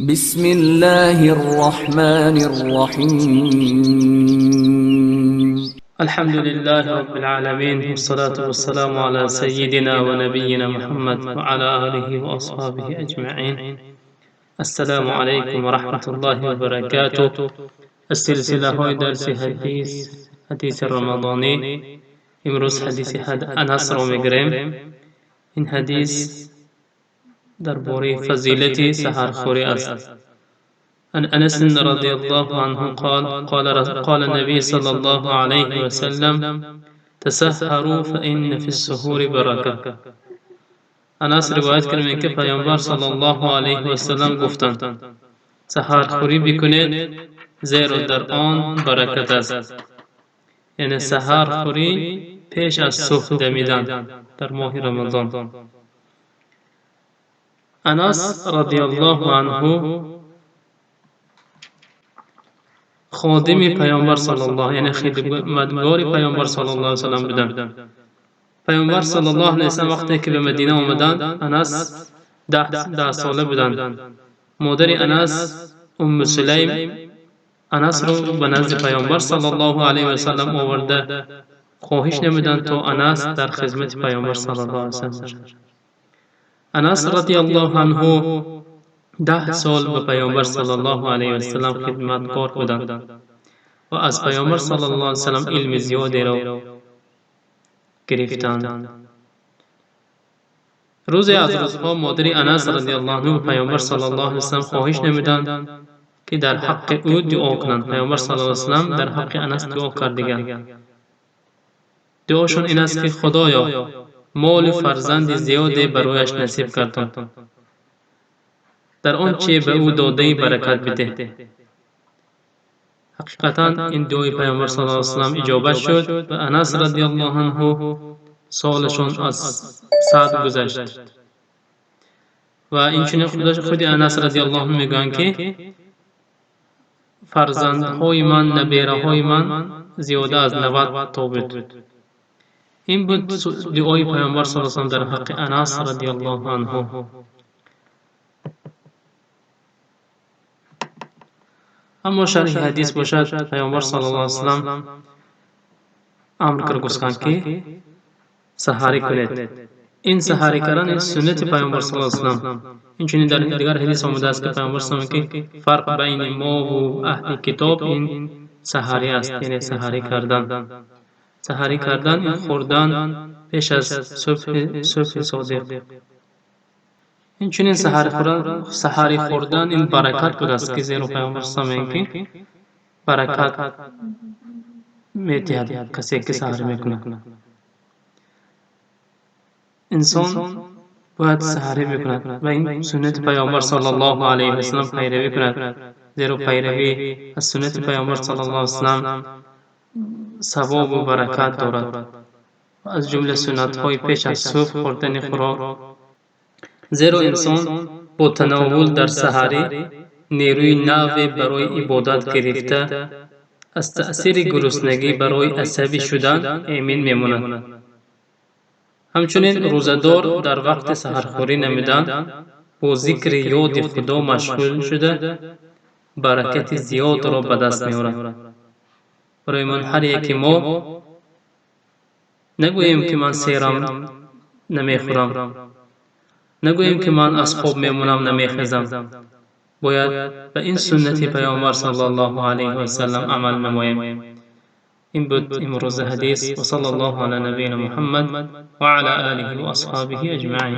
بسم الله الرحمن الرحيم. الحمد لله رب العالمين، والصلاة والسلام على سيدنا ونبينا محمد وعلى آله وأصحابه أجمعين. السلام عليكم ورحمة الله وبركاته. السلسلة های درس حدیث، حدیث رمضانی. امروز حدیث انس رو میگیریم. این حدیث درباره فضیلت سحرخوری است. عن أنس رضي الله عنه قال: قال النبي صلى الله عليه وسلم: تسحروا فإن في السحور بركة. انس روایت کرده که پیامبر صلی الله علیه و سلم گفتند: سحرخوری بکنید، زیرا در آن برکت است. یعنی سحرخوری پیش از صبح دمیدن در ماه رمضان. انس رضی الله عنه خادم پیامبر صلی الله، یعنی خدمتگار پیامبر صلی الله علیه و سلم بودند. پیامبر صلی الله علیه و سلم وقتی که به مدینه آمدند، انس 10 ساله بودند. مادر انس، ام سلیم، انس را به نزد پیامبر صلی الله علیه و سلم آورده خواهش نمودند تا انس در خدمت پیامبر صلی الله علیه و سلم باشد. انس رضی الله عنه 10 سال به پیامبر صلی الله علیه و سلم خدمتکار بودند و از پیامبر صلی الله علیه و سلم علم زیادی را گرفتند. روزی از روزها مادر انس رضی الله عنه به پیامبر صلی الله علیه و سلم خواهش نمودند که در حق او دعا کنند. پیامبر صلی الله علیه و سلم در حق انس دعا کردند. دعاشون این است که خدایا، مال و فرزند زیادی برایش نصیب گردان، در آنچه به او داده برکت بده. حقیقتا این دعای پیامبر صلی الله علیه و سلم اجابت شد و انس رضی الله عنه سالشون از 100 گذشت. و اینچنین خود انس رضی الله عنه میگویند که فرزندهای من، نبیره های من زیاده از 90 تا بود. این بود دعای پیامبر صلی الله علیه و سلم در حق انس رضی الله عنه. اما شرح حدیث باشد، پیامبر صلی الله علیه و سلم امر کرد گفتند که سحری کنید. این سحری کردن سنت پیامبر صلی الله علیه و سلم. اینچنین در دیگر حدیث آمده است که پیامبر صلی الله علیه و سلم که فرق بین ما و اهل کتاب این سحری است، یعنی سحری کردن. سحری کردن این خوردن پیش از صبح صادق. اینچنین سحری خوردن این برکت بود است که زیرا پیامبر صلی الله علیه و سلم که برکت می‌دهد کسی که سحری میکند. انسان باید سحری بکند و این سنت پیامبر صلی الله علیه و سلم پیروی کند، زیرا پیروی از سنت پیامبر صلی الله علیه و سلم ثواب و برکت دارد. و از جمله سنت های پیش از صبح خوردن خوراک، زیرا انسان با تناول در سحری نیروی نو برای عبادت گرفته از تأثیر گرسنگی برای عصبی شدن ایمن میماند. همچنین روزه‌دار در وقت سحرخوری نمودن با ذکر یاد خدا مشغول شده برکت زیاد را به دست می‌آورد. برای من هر یکی ما نگوییم که من سیرم نمیخورم، نگوییم که من از خواب میمونم نمیخیزم. باید به این سنت پیامبر صلی الله علیه و سلم عمل نماییم. این بود امروز حدیث. و صلی الله علی نبینا محمد و علی آله و اصحابه اجمعین.